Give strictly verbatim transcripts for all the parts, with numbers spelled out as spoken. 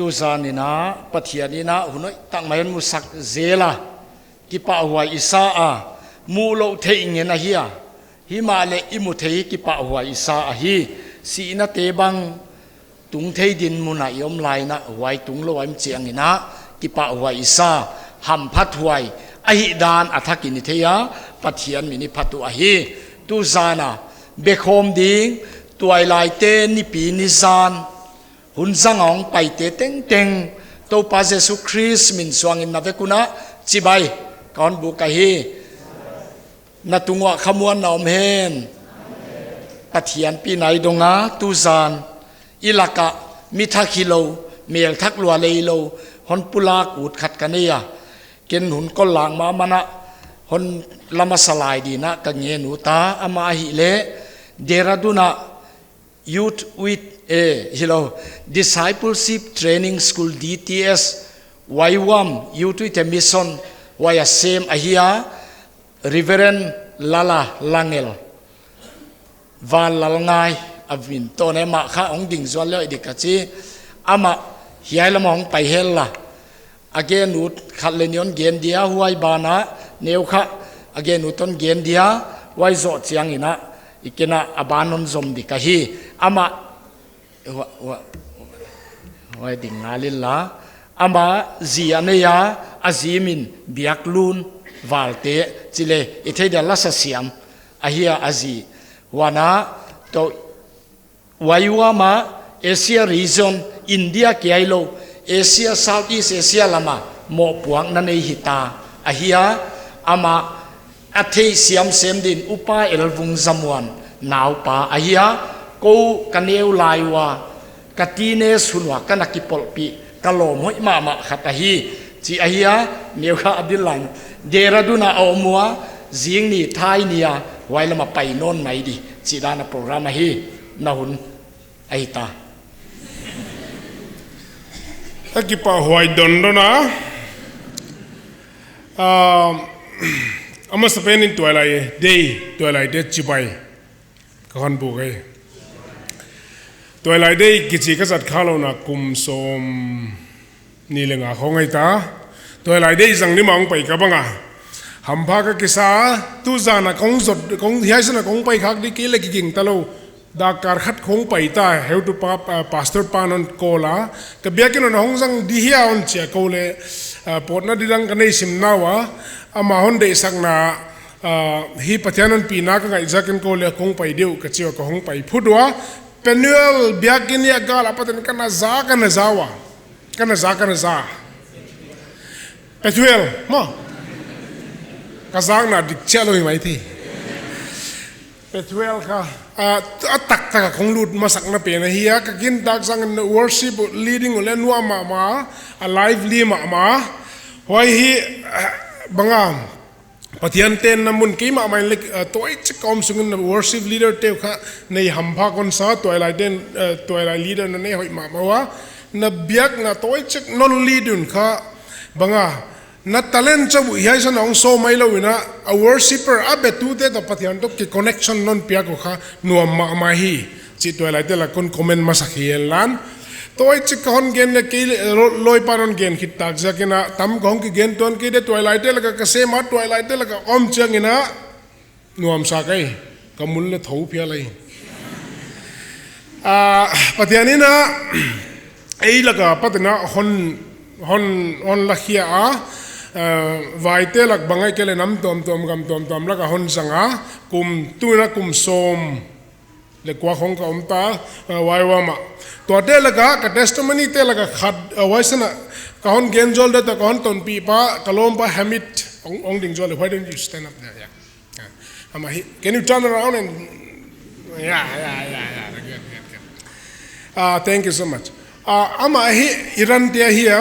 Tuzan in a, Pathian in a, hun hoihtak mai hon musak zel a, kipahhuai i sa a, muh louh theih ngen ahi a. Himahleh i mu thei kipahhuai i sa ahi. Sihnate bang tung thei dinmun a i om lai in a, huai tung lou a i om chiang in a, kipahhuai i sa, hamphathuai ahihdan a thak in i thei a, Pathian min i phat uh ahi. Tuzan a, bekhawm ding, tuailaite nipi nizan, hun zang a hong paite tengteng, Toupa Jesu Khrist min suang in na vek un a, chibai, ka hon buk ahi. Na tung uah khamuanna om hen. Pathian pi nai dong a, tuzan i lak ah mi thak hilou, mel thak lua lei lou, hon pulak ut khat ka nei a. Ken hun kol lang mahmah in a, hon la masa lai ding in a ka ngen ut a, amah ahihleh Dehradun a Youth with, eh, hilou, Discipleship Training School, D T S, Y WAM, Youth with a Mission, huai a sem ahi a, Reverend Lala Langel. Van Lal Ngai, a vin toh ne mah kha hong ding zual leh dik ka chi. Amah hiai lam ah hong pai hen la. A gen ut khat leh nih hon gen dia, huai ban ah neu kha a gen ut hon gen dia, huai zoh chiang in a, i ken a, a ban hon zom dik ahi. Amah, hua, hua, huai ding ngal in la. Amah zi a nei a, a zi min Biaklun Valte, chih leh i thei dia la sa siam ahi a, a zi. Huan a, toh Y WAM a Asia region, India kia hilou, Asia, Southeast Asia lam ah mohpuakna nei hita ahi a, amah a theihsiam sem ding in Upa L Vungzamuan naupa ahi a, kou ka neu lai ua, ka teenage hun ua ka na kipolhpih, ka lawm hoih mahmah khat ahi, chih ahi a, neu kha a dil lai in. Dehradun a a om ua, zing ni thai ni a, huai lam ah pai nawn mai di, chih dan a program ahi, na hun ahi ta. A kipahhuai dondon a. Ah, a masapen in Tuailai Day, Tuailaite chibai ka hon buk e. Tuailai Day kichi ka zat kha lou in a kum sawmnih leh nga khong ahi ta. Tuailai Day zang ni mah hong pai ka bang a, hampha ka kisa, tuzan a kong zot, kong hiai san a kong pai khak di kei leh kiging ta lou. Dak kal khat kong pai ta, heutupa, ah, pastor pa'n hon call a, ka biakinn ah hong zang di hia hon chi a, kou leh, ah, pawtna di dang ka nei sim nawn a, amah hon deihsakna, ah, hi Pathian hon pina ka ngaih ziakin kou leh kong pai di uh ka chi ua, ka hong pai phut ua. Penuel biakinn ah gal a pat in ka na za, ka na za ua. Ka na za, ka na za. Pethuel, maw. Ka zakna dik chiah lou hi mai thei. Pethuel kha, ah, a taktak a kong lut masakna pen ahi a, ka gintak zang in worship leading uh leh nuam mahmah, a lively mahmah. Huai hi, ah, bang a, Pathian tenna mun keimah mah in leng, ah, tuaichik ka om sung in worship leader te uh kha nei hampha kon sa, Tuailai ten, ah, Tuailai leader na nei hoih mahmah ua. Na biakna tuaichik non lead un kha bang a, na talent chauh hiai san a hong show mai lou in a, a worshipper a betute toh Pathian toh ki connection non piak uh kha nuam mahmah hi. Chih Tuailaite lak ah kon comment masak hi en lan. Tuaichik ka hon gen leh kei leh, lo-, loipa'n hon gen khit tak ziakin a, tam ka hong kigen tuan kei di, Tuailaite lak ah ka sem a, Tuailaite lak ah om chiang in a, nuamsa ka hi, ka mun leh thou phial lai. Ah, Pathian in a, ei lak a pat in a hon, hon, hon lakhia a, ah, vaite lak bang ahihkeileh nam tuamtuam gam tuamtuam lak ah hon zang a, kum, tu in a kum sawm leh kua khong ka om ta, ah, Y WAM ah. Tuate lak ah, ka testimony te lak ah khat, ah, huai san a, ka hon gen zual di toh, ka hon tonpih pa, ka lawmpa Hamid, hong, hong ding zual leh, why don't you stand up there? Yeah. Ah, amah hi, can you turn around and, yeah, yeah, yeah, yeah, good, good, good. Ah, thank you so much. Ah, amah hi, Iran te ahi a,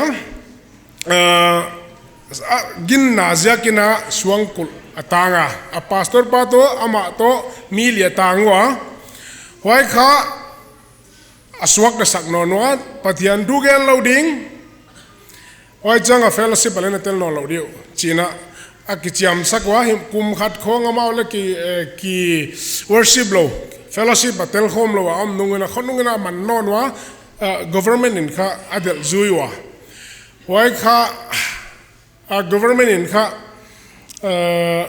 ah, ah, ginna ziakin a suangkulh a tang a. A pastor pa toh, amah toh, mi li a tang ua. Huai kha, a suakta sak nawn ua, Pathian thu gen lou ding. Huai chiang a fellowship a leng na tel nawn lou di uh. Chi in a, a kichiamsak ua, hi kum khat khong amau leh ki, eh, ki worship lou. Fellowship a tel khawm lou a om nung in a, khonung in a man nawn ua, uh, government in kha a delh zui ua. Huai kha, uh, government in kha, uh,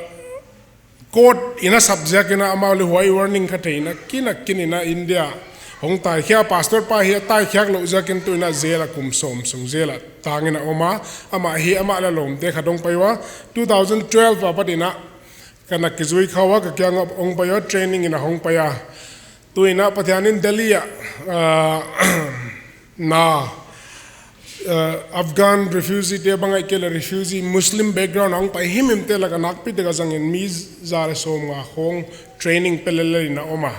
court in a subject in a amau leh huai warning kha thei in a kin a kin in a India hong taikhia, pastor pa hi a taikhiak lou ziakin tu in a jail a kum sawm sung jail a tang in a om a, amah hi amah leh lawmte khat hong pai ua, two thousand twelve apat in a ka na kizui kha ua, ka kiang a hong pai ua, training in a hong pai a. Tu in a Pathian in Delhi ah, ah, na, ah, Afghan refugee te bang ahihkeileh refugee Muslim background a hong pai himhim te lak ah nakpi tak a zang in mi za leh sawmnga khawng training pe lellel in a om a.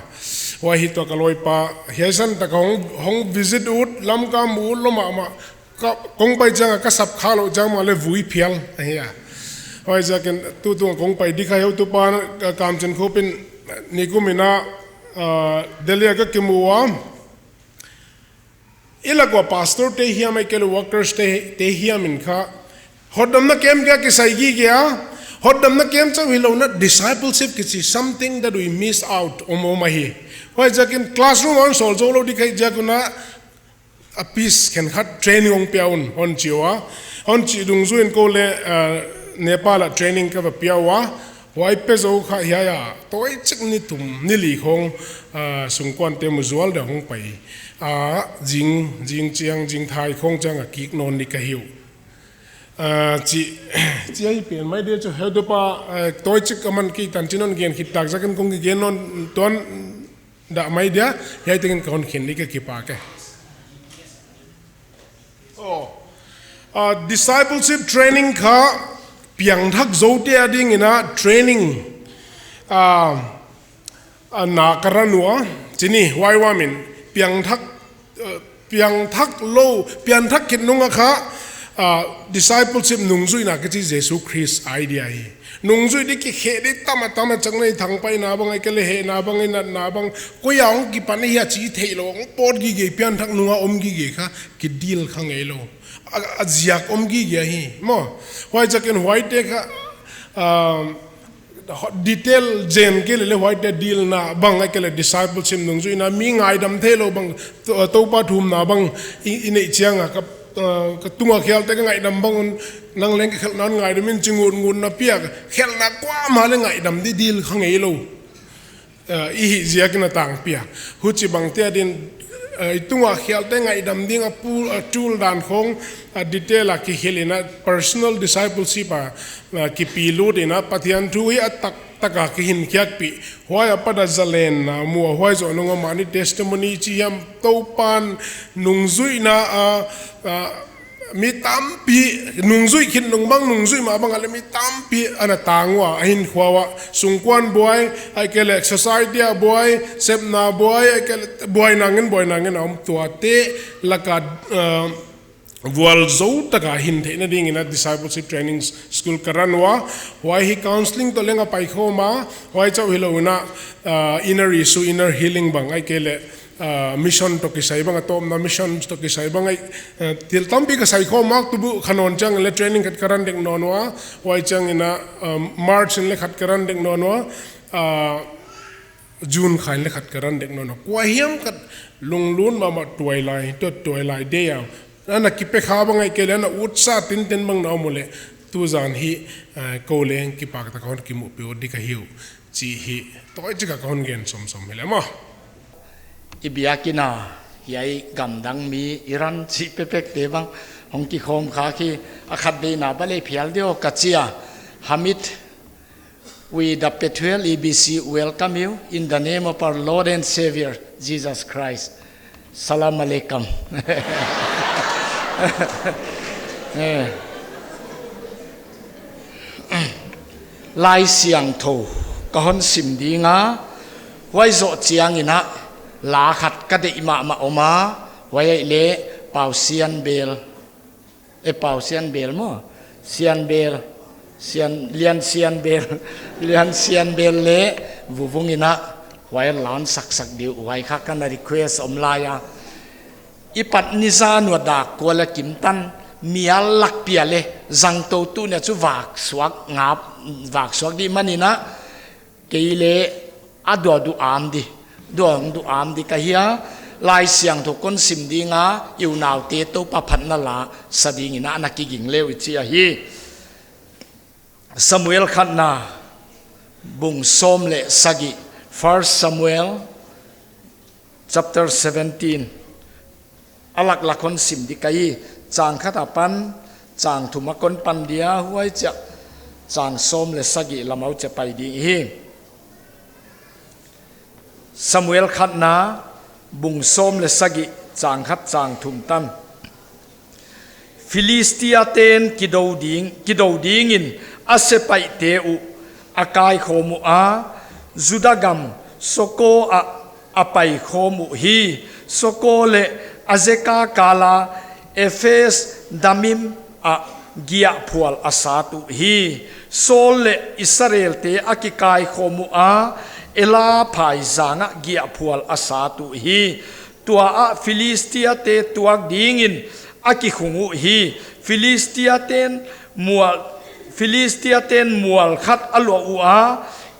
Huai hi tua ka lawipa hiai san tak a hong, hong visit ut, Lamka mu ut lou mahmah. Ka, kong pai chiang a ka sap kha lou chiang mah leh vui phial ahi a. Huaiziakin tutung kong pai di kha, heutupa, ah, Kamchinkhup in nikum in a, ah, Delhi ah ka kimu ua. I lak ua pastor te hiam ahihkeileh workers te, te hiam in kha hotdamna camp kia kisai gige a. Hotdamna camp chauh hilou in a discipleship kichi something that we miss out om om ahi. Huaiziakin classroom ah hon sawl zou lou di kha ziak un a a piece khenkhat training hong pia un hon chi ua. Hon chih dungzui in kou leh, ah, Nepal ah training ka va pia ua. Huai pe zou kha hiai a tawi chik ni thum ni li khawng, ah, sungkuan te mu zual deuh hong pai. Ah, zing, zing chiang, zing thai khawng chiang a kik nawn di ka hi uh. Ah, chi, chi ahi pen mai dia chu heutupa, ah, tawi chik a man kei tan chin hon gen khit tak ziakin kong kigen nawn tuan dah mai dia, hiai tengin ka hon khen di ka kipak e. Oh. Ah, discipleship training kha piangthak zoute ading in a training, ah, ah, na ka run ua, chih ni, huai ua min, piangthak, ah, piangthak lou, piangthak khit nung a kha, ah, discipleship nungzuihna kichi Jesu Khrist idea hi. Nungzuih di kikhe di tam a tam a chang nei, thangpaihna bang ahihkeileh hehna bang, inatna bang, koi a hong kipan hia chih theih lou, hong pawt gige, piangthak nung a om gige kha, kidil kha ngei lou. A, a ziak om gige hi, maw. Huaiziakin huaite kha, um, detail zen kei leh leh huaite deal na bang ahihkeileh discipleship nungzuihna mi ngaidam theih lou bang, To-, Toupa thumna bang i, i neih chiang a, ka, uh, ka tung a khialte ka ngaihdam bang un, nang leng ka khelhna un ngaidam in chi ngut ngut na piak, khelhna kuamah leh ngaihdam di dil kha ngei lou. Uh, i hih ziakin a tangpi a. Huchibang te adin, uh, i tung a khialte ngaihdam ding a pu-, a tul dan khawng, a detail a kikhelh in a personal discipleship a, uh, kipilut in a Pathian thu hi a tak tak a kihin khiakpih. Huai apat a zalenna mu a, huai zoh nung a mahni testimony chi hiam, Toupan nungzuihna a, a, mi tampi, nungzuih khit nung bang, nungzuih mah bang a leh mi tampi ana tang ua, a hinkhua ua, sungkuan buai, ahihkeileh society a buai, sepna buai, ahihkeileh buaina ngen, buaina ngen a om tuate lak a, a, vualzou tak a hin theihna ding in a discipleship training school ka run ua, huai hi counselling toh leng a paikhawm a, huai chauh hilou in a, ah, inner issue, inner healing bang, ahihkeileh, ah, mission toh kisai bang, a tawpna mission toh kisai bang, ahi, ah, thil tampi ka saikhawm a, tubuh kha nawn chiang in leh training khat ka run dek nawn ua, huai chiang in a, ah, March in leh khat ka run dek nawn ua, ah, June kha in leh khat ka run dek nawn ua. Kuahiam khat lunglut mahmah tuailai, tuat tuailai dia. Ana kipe kha bang ahihkeileh, ana utsa tinten bang na om uleh. Tuzan hi, eh, kou leng kipak tak a hon kimuhpih di ka hi uh. Chih hi, tawi chik a ka hon gen sawmsawm hi leh maw. I biakinn a, hiai gamdang mi, Iran chih pekpek te bang, hong kikhawm kha khi, a khatveina bang leh phial di aw ka chi a. Hamid We, the Pethuel E B C, welcome you in the name of our Lord and Savior, Jesus Christ. Salam alaikum. Eh. Laisiangthou ka hon sim ding a, huai zoh chiang in a, la khat ka deih mahmah om a, huai ahihleh Pau Sian Bel. E, Pau Sian Bel maw? Sian Bel. Sian, Lian Sian Bel. Lian Sian Bel leh Vuvung in a, huai la hon saksak di uh, huai kha ka na request om lai a. I patni zan ua dak kual a kim tan, mial lak pia leh, zangtou tu nia chu vak suak ngap, vak suak di man in a, kei leh a dua duh am di, dua hong duh am di ka hi a, Laisiangthou kon sim ding a, i unaute Toupa phatna la sa dingin ana kiging leu i chi ahi. Samuel khatna, bung sawm leh sagih, First Samuel chapter seventeen. A laklak kon sim di ka hi, chang khat apan chang thum a kon pan dia, huai chiah chang sawm leh sagih lam a chia pai ding hi. Samuel khatna, bung sawm leh sagih, chang khat chang thum tan. Philistia ten kidou ding, kidou dingin a sepaihte uh a kaikhawm ua, Juda gam Soko ah a paikhawm uhi. Soko leh Azeka kal a Ephes Damim ah giahphual a sat uhi. Saul leh Israelte a kikaikhawm ua, Ela phaizang ah giahphual a sat uhi. Tua ah Philistiate tuak dingin a kikhung uhi. Philistiaten mual, Philistiaten mual khat a luah ua,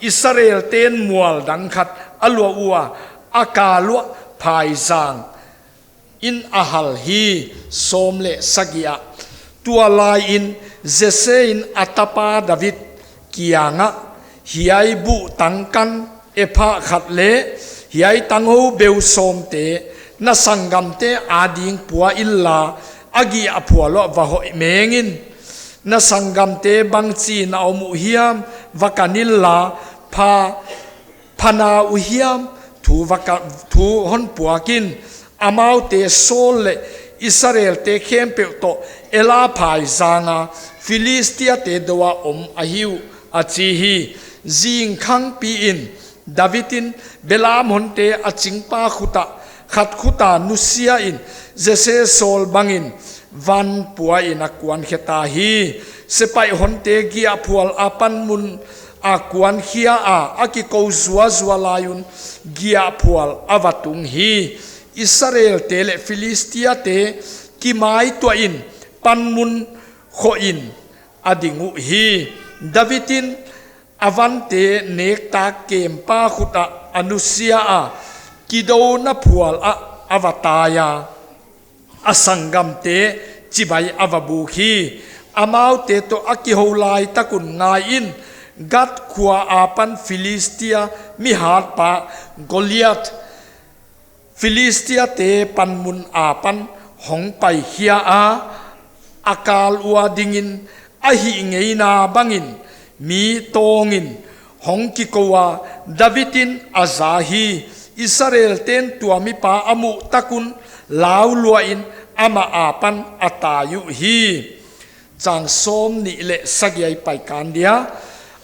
Israelten mual dang khat a luah ua, a kal uah phaizang in a hal hi. Sawm leh sagih ah, tua lai in Jesse in a tapa David kiangah, hiai buh tangkan epha khat leh hiai tanghou beu sawmte na sanggamte ading pua inla, a giahphual uah va hoih mengin. Na sanggamte bangchiin a om uh hiam va kan inla, pha pha na uh hiam thu va ka, thu hon puak in. Amaute Saul leh Israelte khempeuh toh Ela phaizang a Philistiate dou a om ahi uh, a chi hi. Zingkhangpi in David in belam honte a chingpa khut ah, khat khut a nusia in, Jesse sawl bangin van pua in a kuan khe ta hi. Sepaih honte giahphual a panmun a kuan khia a, a kikou zuazua lai un giahphual a va tung hi. Israelte leh Philistiate kimaituah in panmun khoh in a ding uhi. David in a vante nektak kempa khut ah a nusia a, kidouna phual ah a va tai a, a sanggamte chibai a va buk hi. Amaute toh a kihou laitak un ngai in, Gath khua apan Philistia mihatpa Goliath Philistiate panmun apan hong pai khia a, a kal ua dingin a hih ngeina bangin mi tawngin hong kikou a, David in a za hi. Israelten tua mipa a muh tak un lau lua in amah apan a tai uhi. Chang sawmnih leh sagih ah i pai kan dia.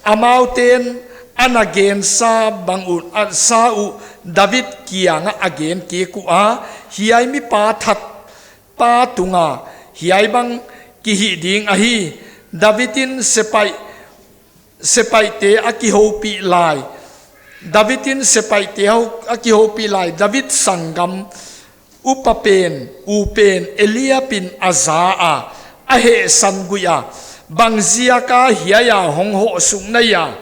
Amauten ana gensa bang un, a sa uh David kiangah a gen kik ua, hiai mipa that pa tunga hiai bang kihih ding ahi. David in sepaih, sepaihte a kihoupih lai. David in sepaihte hou-, a kihoupih lai. David sanggam upa pen, u pen Eliab in a za a, a hehsan guih a, bang ziak a hiai a hong hoh suk na hia?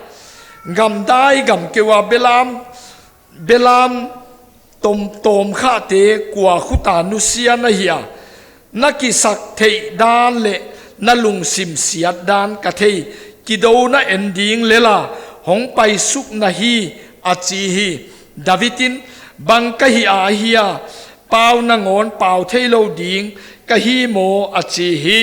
Gamdai gamkeu a belam, belam tom, tawmkhate kua khut a nusia na hia? Na kisak theih dan leh na lungsim siat dan ka thei, kidouna en ding lel a hong pai suk na hi, a chi hi. David in, bang ka hih a hia? Pau nangawn pau theilou ding ka hi maw? a chi hi.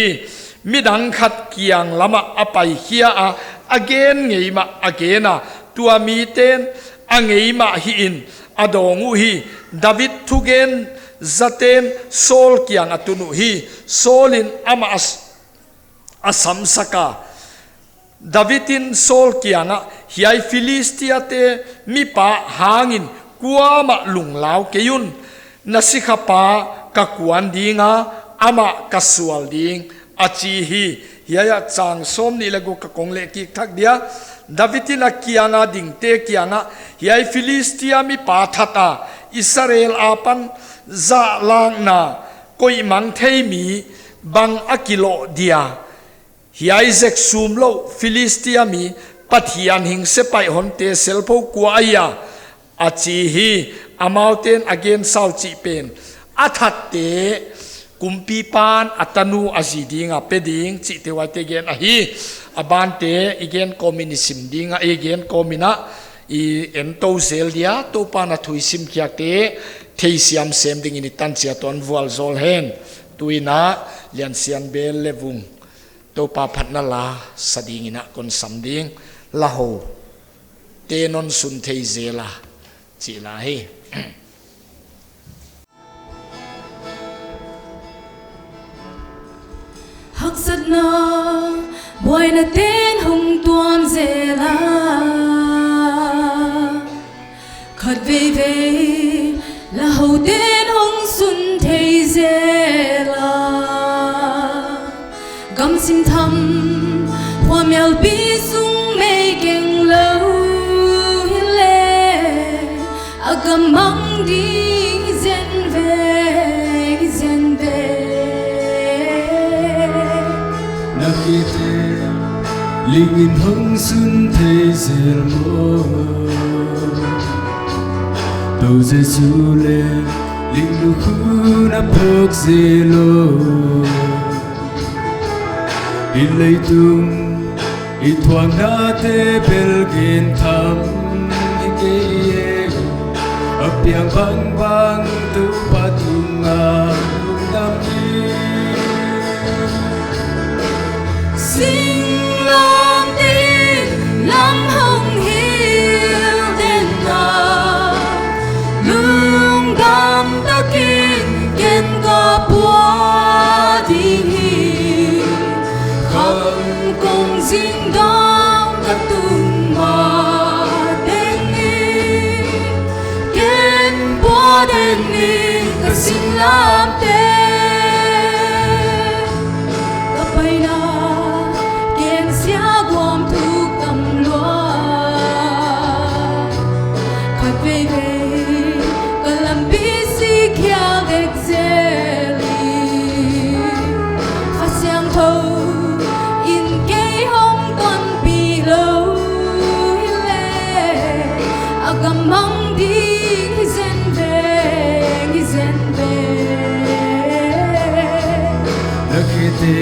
Midang khat kiang lam ah a pai khia a, a gen ngei mah a gen a, tua miten a ngei mah hih in a dawng uhi. David thugen zaten Saul kiang a tun uhi. Saul in amah a s-, a samsak a. David in Saul kiangah, hiai Philistiate mipa hangin kuamah lunglau kei un, na sikhapa ka kuan ding a, amah ka sual ding, a chi hi. Hiai ah chang sawmnih leh guk ah kong leh kik thak dia. David in a kiang a dingte kiangah, hiai Philistia mipa that a, Israel apan zahlakna koih mang thei mi bang a kiloh dia? Hiai zek sum lou Philistia mi Pathian hing sepaih honte selpho kua ahia? a chi hi. Amaute'n a gen sau chih pen, a thatte kumpipa'n a tanu a zi ding a pe ding chihte huaite gen ahi. A bante i gen kawm in i sim ding a, i gen kawm in a i en tou zel dia, Toupa'n a thu i sim khiakte theisiam sem dingin i tan chiat un vualzawl hen. Tu in a Liansianbel leh Vung Toupa phatna la sa dingin a kon sam ding. La hou te non sun thei zel a, chih la hi. Haksatna, buaina te'n hong tuam zel a, khatveivei la hou te'n hong sun thei zel a, gam sintham, huamialpi sung mei keng lou hi leh, a gam mang ding hi zen ve, hi zen ve. Na khete ling in hong sun thei zel maw? Tou Jesu leh ling lukhu na phawk zel lou. I leitung i thuaknate bel gen tham hi kei e, a piang bangbang Toupa tungah lungdam ni. Singlamteh in lam hong hil den a, lungdam takin ken ka pua ding hi. Khang kong zing dong ka tun mateng in, ken pua den in ka singlamteh. Ka paina ken sia guam thuk tam lua. Khatveivei ka lampi sik hial dek zel in, Kha Siangthou in kei hong tonpih lou hi leh, a gam mang ding hi zen ve, hi zen ve. Na khete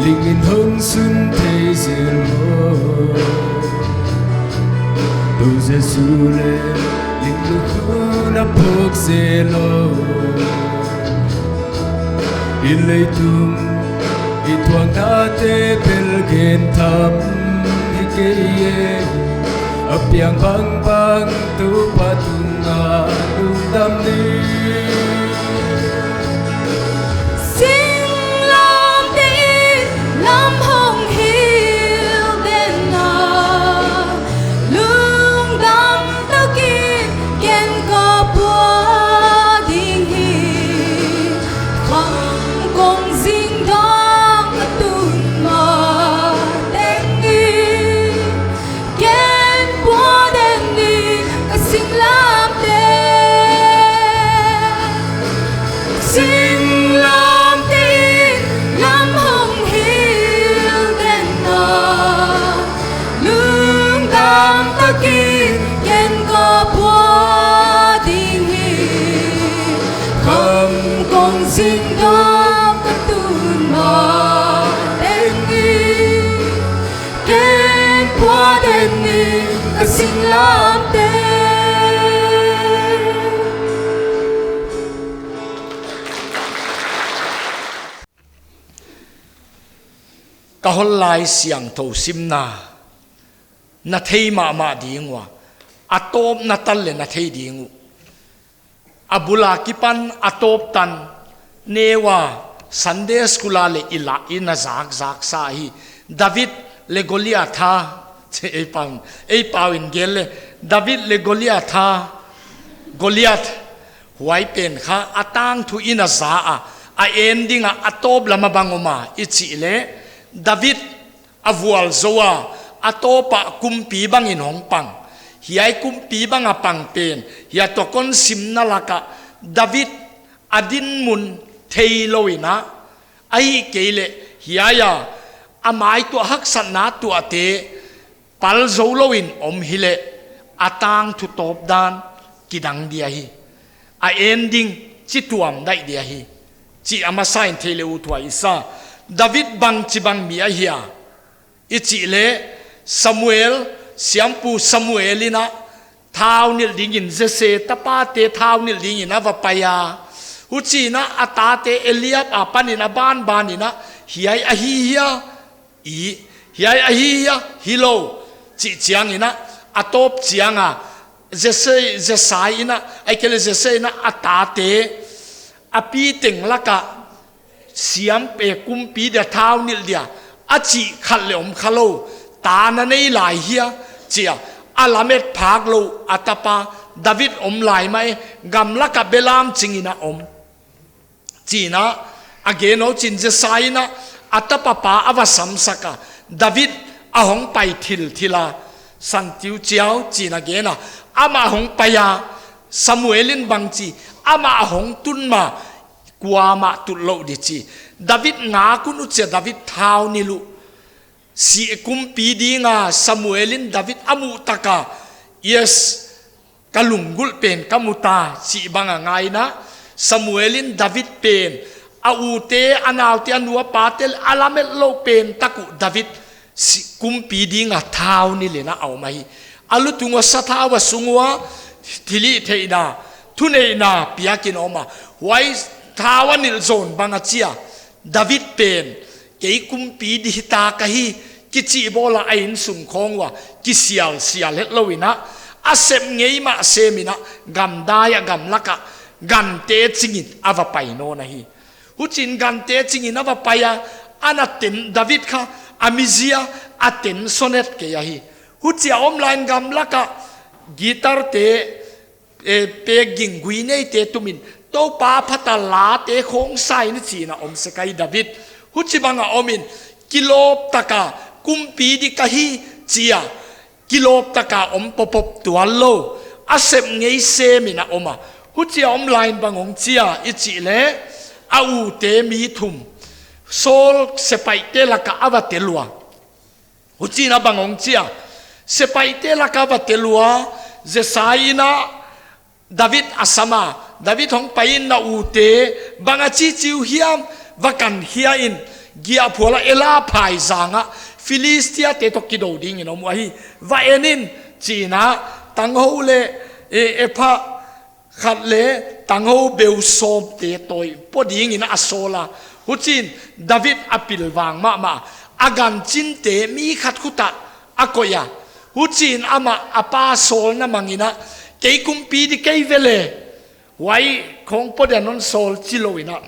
ling in hong sun thei zel maw? Tou Jesu leh ling lukhu na phawk zel lou. I leitung i thuaknate bel gen tham hi kei e, a piang bangbang Toupa tungah lungdam ni. Singlamteh in lam hong hil den a, lungdam takin ken ka pua ding hi. Khang kong zing dong ka tun mateng in, ken pua den in ka singlamteh. Singlamteh in lam hong hil den a, lungdam takin ken ka pua ding hi. Khang kong zing dong ka tun mateng in, ken pua den in ka singlamteh. Ka hol lai siangthou simna na thei mahmah ding ua, a tawpna tan leh na thei ding uh. A bul akipan a tawp tan, neu a Sunday school a leh i la i na zakzak sa hi. David leh Goliath a, che ei pau, ei pau in gen leh, David leh Goliath a, Goliath huai pen kha a tangthu i na za a, a en ding a a tawp lam a bang om a i chih leh, David a vualzou a, a tawp a kumpi bang in hong pang. Hiai kumpi bang a pang pen, hiai toh kon simna lak ah David a dinmun theilou in a, ahihkeileh hiai a a maituah haksatna tuahte pal zou lou in om hileh, a tangthu tawp dan kidang dia hi. A ending chituam daih dia hi. Chih a masa in theih leh uthuai i sa. David bangchibang mi ahia i chih leh, Samuel, siampu Samuel in a thau nilh dingin Jesse tapate thau nilh dingin a va pai a. Huchiin a tate Eliab apan in a banban in a, hiai ahi hia, i, hiai ahi hia, hilou, chih chiangin a, a tawp chiang a, Jesse, Jesse in a, ahihkeileh Jesse in a, a tate, a pi teng laka, siam pe kumpi dia thau nilh dia, a chih khat leh om khalou, ta na nei lai hia, chi a, a lamet phak lou, a tapa, David om lai mah e, gamlaka belam chingin a om. Chiin a, a gen uh chin Jesse in a, a tapa pa a va samsak a, David a hong pai thilthil a, san chiuchiau chiin a gen a, amah hong pai a, Samuel in bang chi, amah a hong tun ma, kuamah tut lou di chi. David ngak un uh chia David thau nilh uh. Si kumpi dinga Samuel in David a muh taka, yes, ka lunggulh pen ka mu ta, chih banga ngai in a, Samuel in David pen, a ute, a naute, a nu a pate, a lamet lou pen tak uh David, si, kumpi dinga thau nilh in a om ahi. A lutung ua sathau a sung ua, thilhihtheihna, thuneihna, piakin om a. Huai thau a nilh zawn banga chi a. David pen, kei kumpi di hita ka hi, kichi bawl a a innsung khawng ua, kisialsial hetlou in a, a sep ngei mah sem in a, gamdai a gamlaka, gante chingin a va pai nawn ahi. Huchiin gante chingin a va pai a, ana ten David kha, a mizia, a tension et kei ahi. Huchia om lai in gamlaka, guitar te, e, pek ging gui neite tumin, Toupa phatal late khawng sa in chiin a om sek ahi David. Huchibanga om in, kilawp taka, kumpi di ka hi, chi a, kilawp taka om popop tuan lou, a sep ngei sem in a om a. Huchia om lai in bang hong chi a, i chih leh, a ute mi thum, Saul sepaihte laka a va tel ua. Huchiin a bang hong chi a, sepaihte laka va tel ua, Jesse in a David a sam a, David hong pai in na ute, bang a chi chiu hiam, va kan khia in, giahphual a Ela phaizang a, Philistia te toh kidou dingin om uh ahi, va en in, chiin a, tanghou leh, e, epha, khat leh tanghou beu sawmte tawi po dingin a sawl a. Huchiin David a pilvang mahmah, a ganchinte mi khat khut ah a koih a. Huchiin amah a pa sawlna mang in a, kei kumpi di kei ve leh, huai khawng po dia non sawl chi lou in a.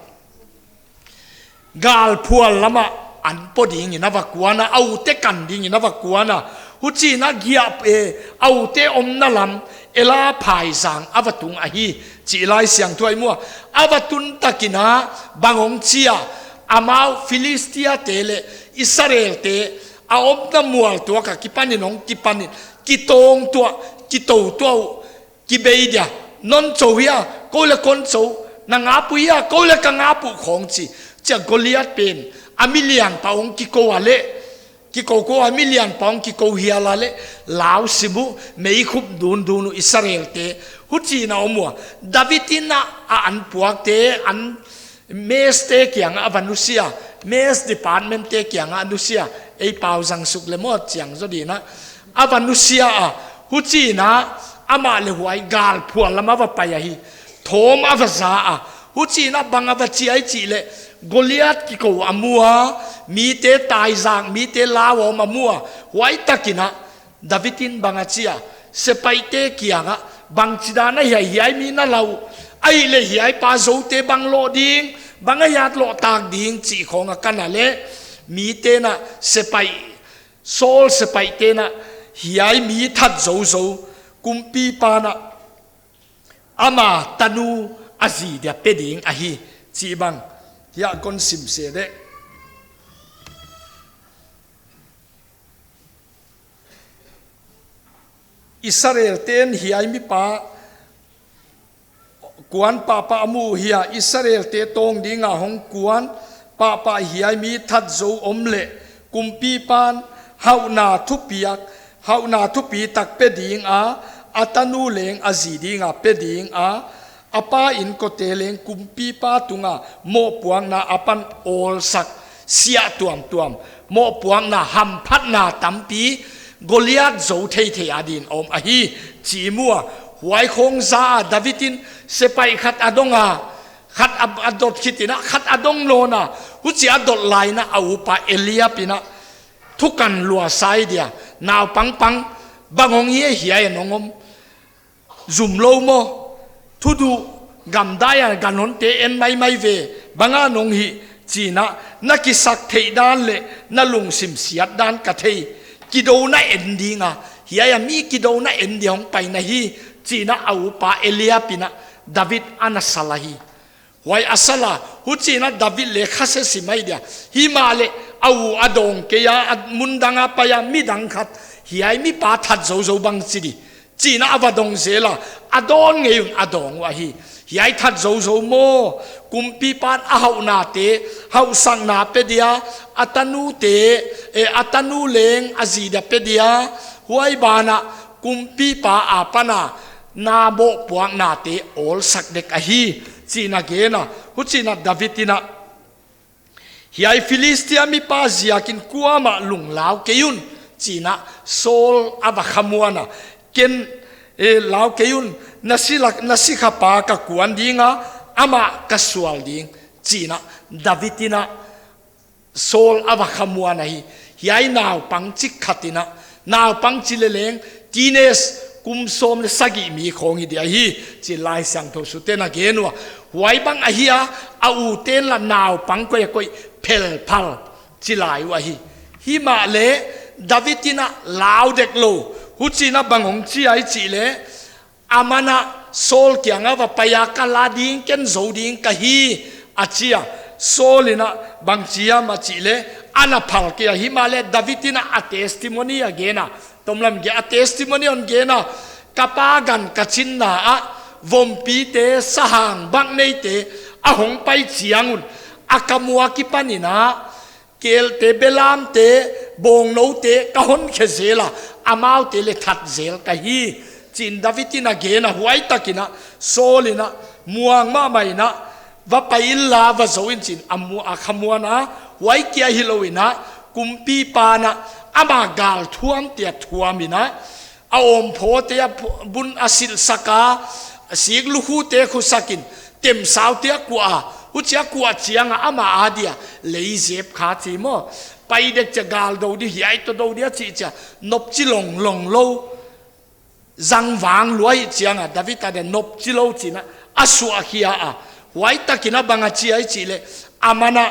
Galphual lama an po dingin a va kuan a, a ute kan dingin a va kuan a. Huchiin a giah, e, a ute omna lam, Ela phaizang a va tung ahi, chih Laisiangthou ah i mu a. A va tun takin a, bang hong chi a, amau Philistia te leh Israel te, a omna mual tuak akipanin hong kipanin, kitawng tuah, kitou tuah uh, kibei dia, non chou hia, kou leh kon chou, na ngap uh hia, kou leh ka ngap uh khawng chi. Chia Goliath pen, a milianpa hong kikou a leh, kikou kou a milianpa hong kikou hial a leh, lau sim uh, meikhup dundun uh Israel te. Huchiin a om ua, David in a, a an puakte, an mess-te kiangah a va nusia, mess department-te kiangah a nusia, ei pau zang suk leh maw chiang zaw dingin a, a va nusia a, huchiin a, amah leh huai galphual lam a va pai ahi, thawm a va za a, huchiin a bang a va chi a i chih leh, Goliath kikou a mu a, mite taizak, mite lau a om a mu a, huai takin a, David in bang a chi a, sepaihte kiangah, bangchidan a hiai, hiai mi na lau, ahihleh hiai pa zoute bang loh ding, bang a hiat loh tak ding chih khawng a kan a leh, mite'n a sepaih, Saul sepaihte in a hiai mi that zouzou, kumpipa'n a ama tanu a zi dia pe ding ahi chih bang, hiai kon sim se deh. Israelte'n hiai mipa kuan pahpah a mu hia, Israelte tawng dinga hong kuan pahpah hiai mi that zou om leh, kumpipa'n hauhna thupiak, hauhna thupitak pe ding a, a tanu leng a zi dinga pe dinga, a pa inkote leng kumpipa tunga mohpuakna a pan awlsak siah tuamtuam, mohpuakna hamphatna tampi Goliat zou theithei adin om ahi, chi i mu a. Huai khawng za a David in sepaih khat a dong a, khat a, a dot khit in a, khat a dong nawn a, huchi a dot lai in a, a upa Eliab in a thukan lua sa dia, naupang pang, bang hong hi hiai a nong om, zum lou maw, thuduh gamdai a ganhonte en maimai ve, bang a nong hi, chi in a, na kisak theih dan leh na lungsim siat dan ka thei, kidouna en dinga, hiai a mi kidouna en dia hong pai na hi, chi in a, a upa Eliab in a David ana sal ahi. Huai a sal a, huchi in a David leng khasia sim mai dia. Himahleh a u a dawng kei a, a mun dang a pai a, midang khat, hiai mipa that zouzou bang chi di, chi in a va dong zel a, a dawn ngei un a dawng uh ahi. Hiai that zouzou maw, kumpipan a hauhnate, hauhsakna pe dia, a tanute, eh, a tanu leng a zi dia pe dia, huai ban a kumpipa a pan a na mohpuaknate awlsak dek ahi, chi in a gen a, huchi in a David in a, hiai Philistia mipa ziakin kuamah lunglau kei un, chi in a Saul a va khamuan a, ken, eh, lau kei un, na si lak, na sikhapa ka kuan dinga, amah ka sual ding, chi in a David in a Saul a va khamuan ahi. Hiai naupang chik khat in a, naupang chi leleng, teenage, kum sawm leh sagih mi khawng hi dia hi, chi Laisiangthou sute'n a gen ua. Huai bang ahi a, a ute'n la naupang koih a koih phelphal chi lai uh ahi. Himahleh David in a lau dek lou, huchi in a bang hong chi ai chih leh, aman a Saul kiang a va pai a, ka la ding, ken zou ding ka hi, a chi a. Saul in a bang chi hiam a chih leh, ana phal kei a, himahleh David in a a testimony a gen a. Tomlam gen a, a testimony hon gen a. Ka pa gan ka chinna ah, vompite, sahang, bang neite, a hong pai chiang un, a ka mu akipan in a, kelte, belamte, bawngnoute, ka hon khe zel a, amaute leh that zel ka hi, chi in David in a gen a. Huai tak in a, Saul in a, muang mahmah in a, va pai inla, va zou in chi in, a mu-, a khamuan a, huai kia hilou in a, kumpipa'n a, ama gal thuamte a thuam in a, a awmphote a phu-, bun a silhsak a, sik lukhute khusak in, temsaute a kuah a, huchi a kuah chiang a ama a dia, lei zep kha chi maw. Pai dek chia gal dou di hiai toh dou dia chih chia, nopchi longlong lou, zangvang lua hi chiang a, David a dia nopchi lou chi in a, a suah khia a. Huai tak in a bang a chi ai chih leh, aman a,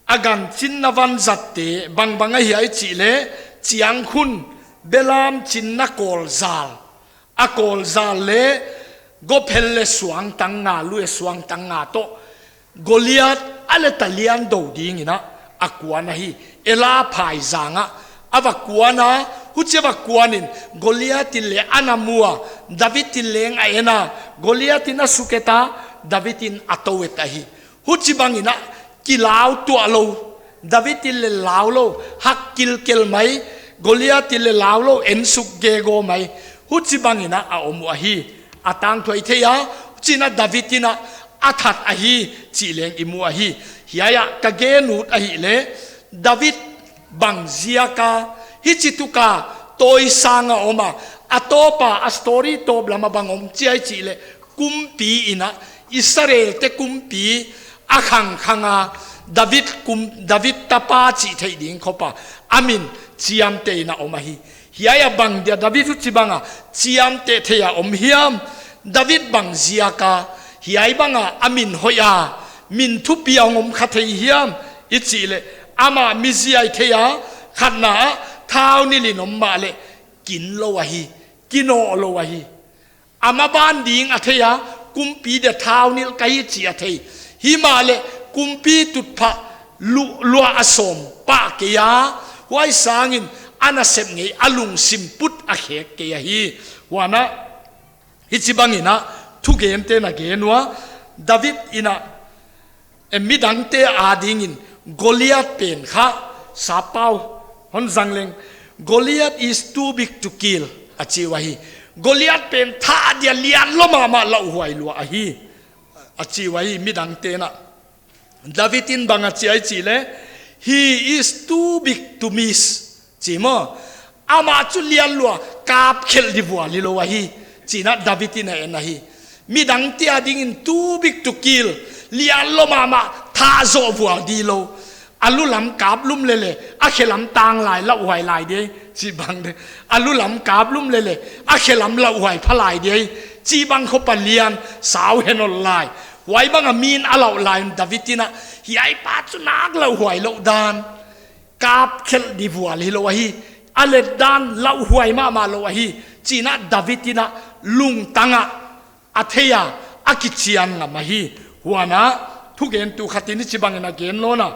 a gan chinna vanzatte, bangbang ahi ai chih leh, chiangkhun, belam chinna kawlzal, a kawlzal leh, gophel leh suangtang nga, lu leh suangtang nga toh, Goliat a leh talian dou ding in a, a kuan ahi, Ela phaizang ah, a va kuan a, huchi a va kuan in, Goliat in leng ana mu a, David in leng a en a, Goliat in a suk et a, David in a tou et ahi. Huchibang in a kilau tuah lou, David in leng lau lou, hak kilkel mai, Goliat in leng lau lou, ensuk gego mai. Huchibang in a a om uh ahi. A tangthu ahi thei a, huchi in a David in a a that ahi, chih leng i mu ahi. Hiai ah ka gen ut ahihleh, David bang ziak a, hichi tuk a, tawisang a om a, a tawp a, a story tawp lam a bang om chi ai chih leh, kumpi in a, Israelte kumpi a khangkhang a, David kum-, David tapa chih theih ding khop a, a min chiamteh in a om ahi. Hiai a bang dia David huchibang a chiamteh thei a om hiam, David bang ziak a, hiai bang a a min hoih a, min thupi a hong om kha thei hiam, i chih leh, amah mi zi ahi thei a, khatna ah, thaunilh in om mahleh, kin lou ahi, kinoh lou ahi. A maban ding a thei a, kumpi dia thaunilh ka hi chih a thei. Himahleh, kumpi tutphah lu-, luah a sawm pah kei a, huai sangin a nasep ngei a lungsim put a khek kei ahi. Huan a, hichibang in a, thugente'n a gen ua, David in a, e midangte adingin Goliat pen kha, sappau hon zang leng, Goliath is too big to kill. a chi uh ahi. Goliath pen thah dia lian lua mahmah lauhuai lua ahi, a chi uh ahi midangte'n. David in bang a chi ai chih leh, "He is too big to miss," chi maw. Amah chu lian lua, kap khelh di vual hilou ahi, chi'n David in a en ahi. Midangte adingin too big to kill, lian lua mahmah, thah zoh vual di lou. A lu lam kap lum leh leh, a khe lam tang lai, lauhuai lai di, chih bang di. A lu lam kap lum leh leh, a khe lam lauhuai pha lai di, chih bang khop a lian, sau henol lai. Huai bang a mi'n a lauh lai un David in, "Hiai pa chu nak lauhuai lou dan, kap khelh di vual hilou ahi, a let dan lauhuai mahmah lou ahi," chi'n David in lungtang a a thei a, a kichian ngam ahi. Huan thugentu khat in hichibang in a gen nawn a,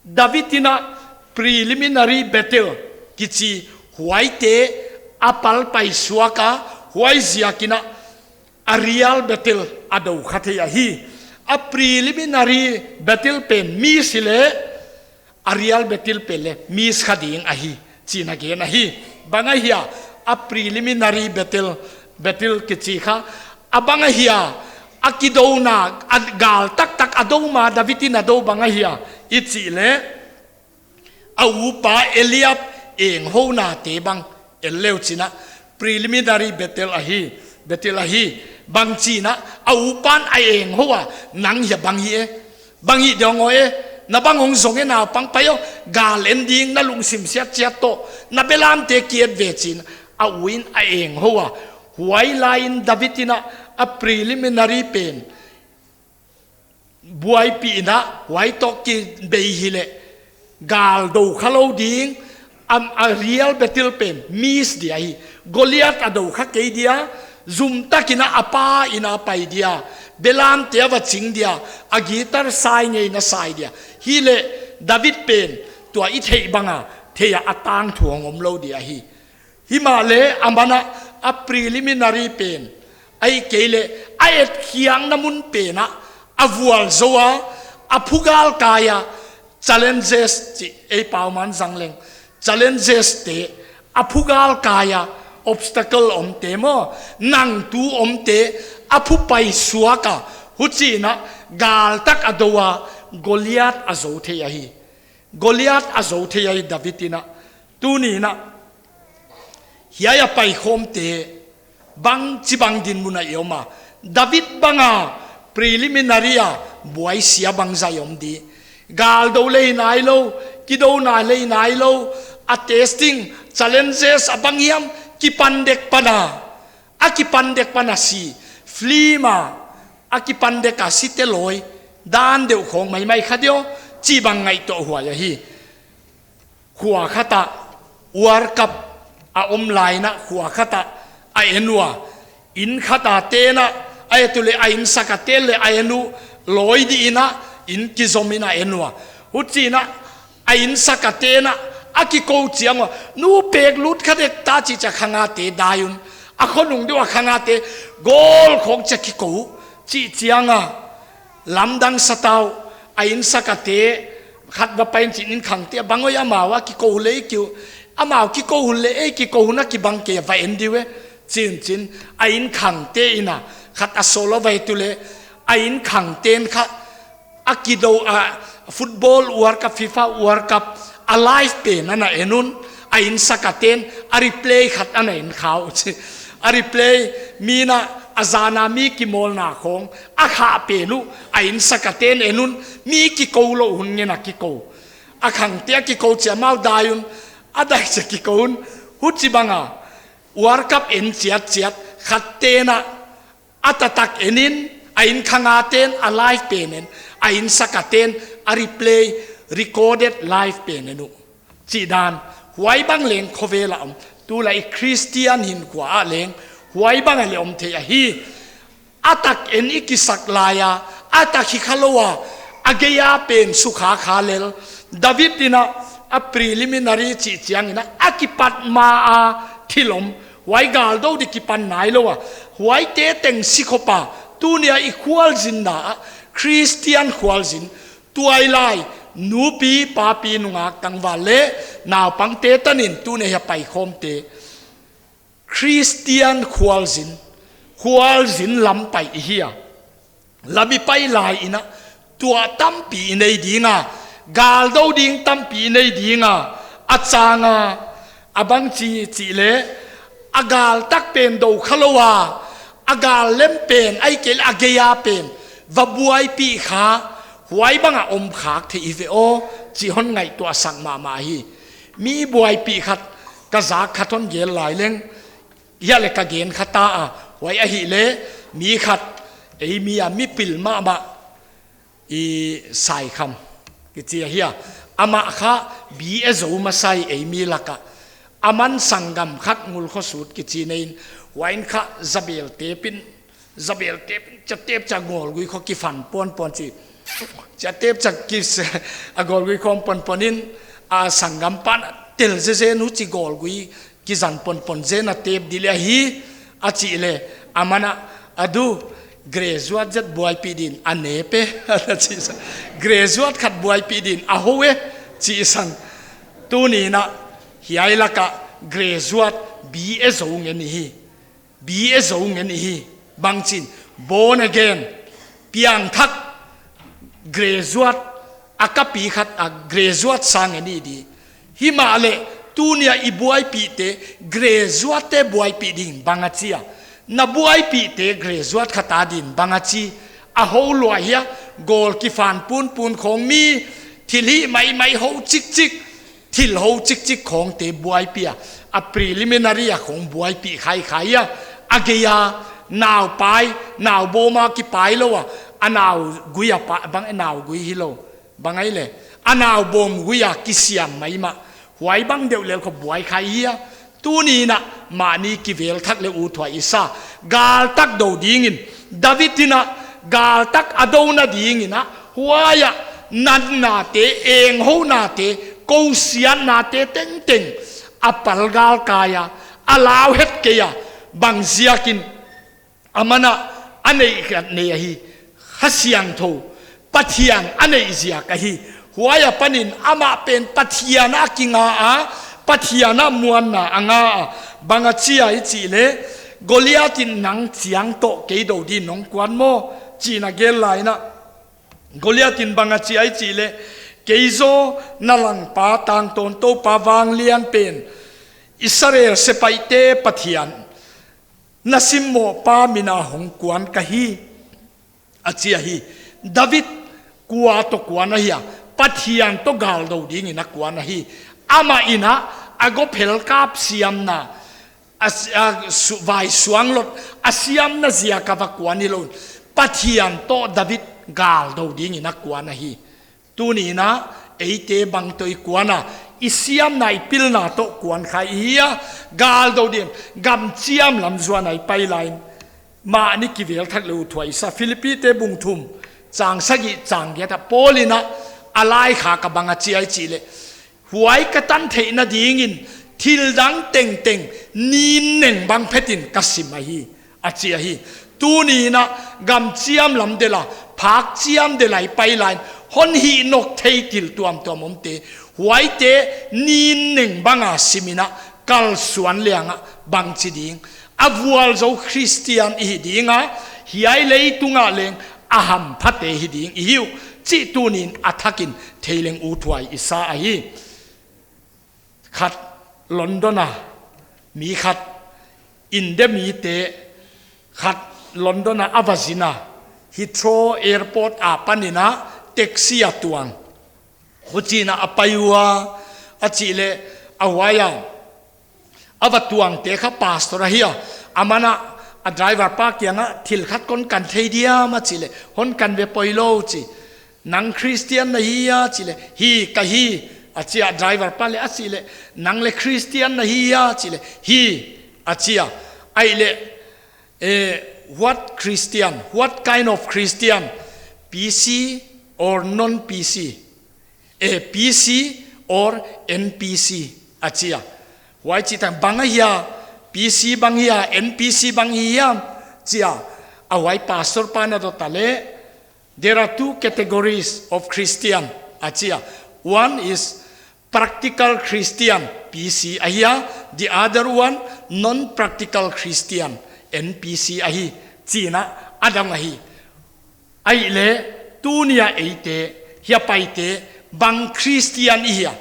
David in preliminary battle kichi, huaite a palpai suak a, huaiziakin a real battle a dou kha thei ahi. A preliminary battle pen miss hileh, a real battle pen leng miss kha ding ahi, chi'n a gen ahi. Bang ahia, a preliminary battle, battle kichi kha, a bang ahia, a kidouna, a gal taktak a dou ma David in a dou bang ahia i chih leh, a upa Eliab enghounate bang en leu chi'n, preliminary battle ahi, battle ahi. Bang chi'n, a upa'n a enghou a, "Nang hiai bang hi e, bang hi dong o e, na bang hong zong e, naupang pai o, gal en ding na lungsim siat chiat toh, na belamte ki et ve," chi'n a u in a enghou a. Huai laiin David in a preliminary pen buaipih in, huai toh kibei hileh gal dou kha lou ding, a, a real battle pen miss di ahi. Goliath a dou kha kei dia, zum takin a pa in a pai dia, belamte a va ching dia, a guitar sai ngeina sai dia. Hileh David pen tua i theih bang a, thei a, a tangthu hong om lou di ahi. Himahleh aman a preliminary pen, ahihkeileh a etkhiakna mun pen ah a vualzou a, a phugalkai a, challenges chih ei pau man zang leng, challenges te, a phugalkai a, obstacle omte maw, nangtu omte, a phupai suak a, huchiin a gal tak a dou a, Goliath a zou thei ahi. Goliath a zou thei ahi David in a. Tuni'n a, hiai a paikhawmte bangchibang dinmun a i om a, David bang a preliminary a buaisia bangzah i om di. Gal dou leh hi nailou, kidouna leh hi nailou, a testing, challenges a bang hiam kipan dek pan a, a kipan dek pan a si, film a, a kipan dek a site lawi, dan deuh khong maimai kha di o, chih bang ngaihtuahhuai ahi. Khua khat ah World Cup a om laiin a, khua khat ah a en ua, inn khat a te'n a, a et uleh a innsakte leh a en uh, lawi di in a, inn kizom in a en ua. Huchiin a, a innsakte'n a, a kikou chiang ua, "Nu, pek lut kha dek ta," chih chiang khangate dai un. A khonung deuh a khangate, "Goal khong," chih a kikou, chih chiang a, lamdang sa ta uh, a innsakte khat va pai in chin, "Inn khangte bang oi, amau a kikou leh ei kikou, amau kikou hun leh ei kikou hun a kibang kei a, va en di uh e," chi'n chin, a inn khangte in a khat a sawl a va et uleh, a inn khangte'n kha a kidou a, football World Cup, FIFA World Cup a live pen ana en un, a innsakte'n a replay khat ana en kha uh chi. A replay, mi'n a, a zan a mi kimawlna khong a khah pen uh, a innsakte'n en un, mi kikou lou hun ngen a kikou. A khangte a kikou chiang amau dai un, a dai chiang kikou un, huchibang a World Cup en chiat chiat, khatte'n a a taktak en in, a inn khangate'n a live pen en, a innsakte'n a replay, recorded live pen en uh. Chih dan, huai bang leng khovel a om, tulai Christian hinkhua ah leng, huai bang a leng om thei ahi. A tak en i kisak lai a, a tak hi kha lou a, a gei a pen sukha kha lel. David in a, a preliminary chih chiangin a, a kipat ma a thil om, huai gal dou di kipan nailou a, huaite teng si khop a, tuni a i khualzinna ah, Christian khualzin, tuailai, nupi, papi, nungak, tangval leh naupangte tanin tuni a paikhawmte, Christian khualzin, khualzin lam pai i hi a. Lam i pai lai in a, tuah tampi i nei ding a, gal dou ding tampi i nei ding a, a chang a, a bangchi chih leh, a gal tak pen dou kha lou a, a gal lem pen, ahihkeileh a gei a pen, va buaipih kha, huai bang a om khak thei i ve aw, chih hon ngaihtuah sak mahmah hi. Mi buaipih khat, ka zak khat hon gel lai leng, hiai leh ka gen kha ta a, huai ahihleh, mi khat, ei mi a mi pil mahmah, i Saikham, kichi ahi a. Amah kha B A zou masa hi ei mi lak a. Aman sanggam khat Ngulkhosut kichi nei in, huai in kha zabel tep in, zabel tep in, chia tep chia gawlgui khong kifan ponpon chi. Chia tep chia kis, a gawlgui khong ponpon in, a sanggam pan tel zezen uh chi gawlgui kizan ponpon zen a tep di leh hi, a chih leh, aman a, a du, graduate zet buaipih din, a nep e, a chi sa. Graduate khat buaipih din, a hou e, chi sang. Tuni in a, hiai lak a, graduate B A zou ngen i hi. B A zou ngen i hi. Bangchin, born again, piangthak, graduate, a ka pi khat a graduate sa ngen i di. Himahleh, tuni a i buaipihte, graduate te buaipih din bang a chi a. Na buaipihte, graduate khat a din bang a chi. A hou lua hia, gawl kifan punpun khong mi, thil hih maimai hou chikchik, thil hou chikchik khongte buaipih a, a preliminary a khong buaipih khaikhai a, a gei a, nau pai, nau bawm a kipai lou a, a nau gui a pa, bang nau gui hilou, bang ahihleh, a nau bawm gui a kisiam maimah, huai bang deuh lel khong buai khai hi a, tuni in a mahni kivel thak leh uthuai i sa, gal tak dou ding in, David in a, gal tak a douna ding in a, huai a, natnate, enghounate, kousiatnate tengteng, a pal galkai a, a lau het kei a, bang ziakin, aman a, a neih khat nei ahi, Kha Siangthou, Pathian a neih ziak ahi, huai apan in amah pen Pathian a kinga a, Pathian a muanna a nga a, bang a chi a i chih leh, Goliath in nang chiang toh kei dou din nong kuan maw, chi in a gel lai in a, Goliath in bang a chi a i chih leh, kei zaw na langpa tangtawn Toupa vanglian pen, Israel sepaihte Pathian, na simmoh pa min a hong kuan ka hi, a chi ahi. David kua toh kuan ahia, Pathian toh gal dou ding in a kuan ahi. Amah in a, a gophelkap siamna, a s-, a su-, vaisuanglot, a siamna ziak a va kuan hilou in, Pathian toh David gal dou ding in a kuan ahi. Tuni in a, eite bang toh i kuan a, i siamna i pilna toh kuan kha i hi a, gal dou din, gam chiam lam zuan a i pai lai in, mahni kivel thak leh uthuai i sa, Philippi te bung thum, chang sagih, chang giat a Paul in a, a laikhak a bang a chi a i chih leh, huai ka tan theihna ding in, thil dang tengteng, nin neng bang phet in ka sim ahi, a chi ahi. Tuni in a, gam chiam lam del a, phak chiam del a i pai lai in, hon hih nawk thei thil tuamtuam omte, huaite, nin neng bang a sim in a, kalsuan liang a, bang chi ding. A vualzou Christian i hi ding a, hiai leitung a leng, a hamphate hi ding i hi uh, chih tuni in a thak in thei leng uthuai i sa ahi. Khat London a, mi khat India mite, khat London a a va zin a, Heathrow Airport apan in a taxi a tuang. Huchi in a a pai ua, a chih leh a huai a, a va tuangte kha pastor ahi a, aman a, a driver pa kiang a thil khat kon kan thei diam a chih leh, hon kan ve poilou chi. Nang Christian na hi a chih leh, hi ka hi, a chi a, driver pa leh a chih leh, nang leh Christian na hi a chih leh, hi, a chi a, ahihleh, eh, what Christian, what kind of Christian, P C or non-P C, eh, P C or N P C, a chi a. Huai chih tang bang ahia, P C bang hia, N P C bang hia, chi a, a huai pastor pa in a dot a leh, there are two categories of Christian, a chi a. One is Practical Christian, P C ahi a, the other one, non-practical Christian, N P C ahi, chihna a dang ahi. Ahihleh, tuni a eite, hiai a paite, bang Christian i hia,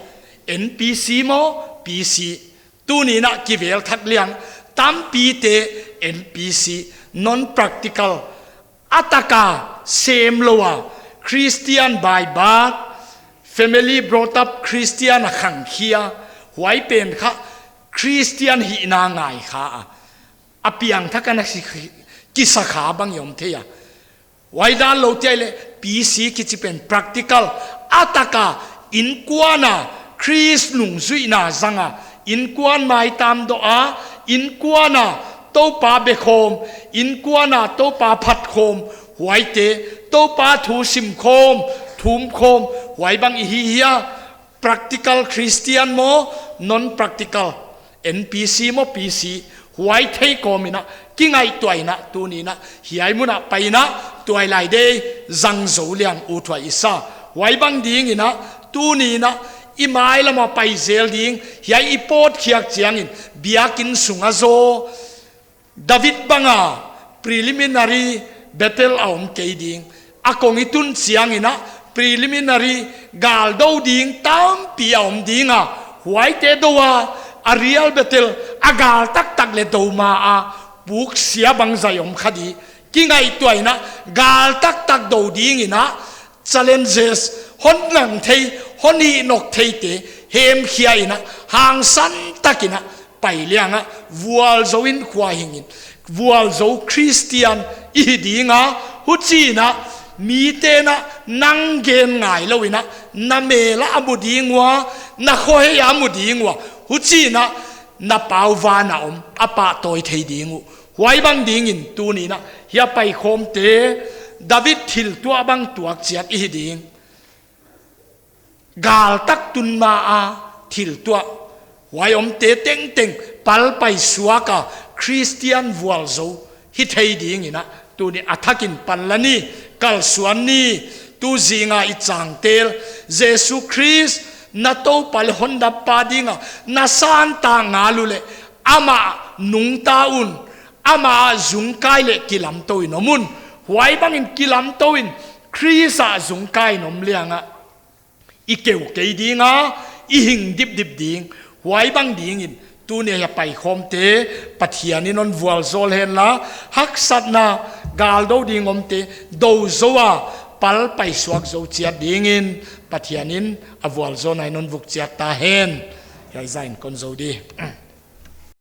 N P C maw, P C, tuni in a kivel thak liang, tampite N P C, non-practical, a taka sem lou a, Christian by birth, family brought up Christian a khangkhia, huai pen kha Christian hihna ngaikha a, a piangthak a na si-, kisakha bang i om thei a. Huai dan lou chiang leh P C kichi pen practical, a taka innkuan a Khrist nungzuihna zang a, innkuan maitam doh a, innkuan a Toupa be khawm, innkuan a Toupa phat khawm, huaite, Toupa thu sim khawm, thum khawm, huai bang i hi hia, practical Christian maw, non-practical, N P C maw, P C, huai thei kawm in a, kingaihtuah in a, tuni in a, hiai mun a pai in a, tuailai dei, zang zou liang ut huai i sa. Huai bang ding in a, tuni in a, i mailam a pai zel ding, hiai i pawt khiak chiangin, biakin sung a zaw, David bang a preliminary battle a om kei ding. A kong i tun chiang in a preliminary gal do ding tampi a om ding a. Huaite do a, a real battle a gal taktak leh do ma a, puksia bangzah om kha di. Kingaihtuah in a gal taktak do ding in a, challenges, hon nang thei, hon hih nawk theite, hemkhia in a, hangsan tak in a, pai liang a, vualzou in khua hing in, vualzou Christian i hi ding a, huchi in a, mite'n a nang gen ngai lou in a, na mel a mu ding ua, na khohei a mu ding ua, huchi in a, na Pa uh van a om, a pahtawi thei ding uh. Huai bang ding in tuni in a, hiai a paikhawmte, David thil tuah bang tuak chiat i hi ding. Gal tak tun ma a thil tuah. Huai omte tengteng pal paisuak a Christian vualzou hi thei ding in a, tuni a thak in panla ni, kalsuan ni, tu zing a i changtel, Jesu Khrist, na Toupa leh hondampa ding a, na san ta ngal uleh, amah nungta un, amah zung kai leh kilamtou in om un, huai bang in kilamtou in, Khrist a zung kai in om liang a, i keu kei ding a, i hing dipdip ding, huai bang ding in, tuni a hiai a paikhawmte, Pathian in hon vualzawl hen la, haksatna, gal do ding omte, do zou a, pal paisuak zou chiat ding in, Pathian in, a vualzawlna in hon vuk chiat ta hen, hiai zah in kon zou di.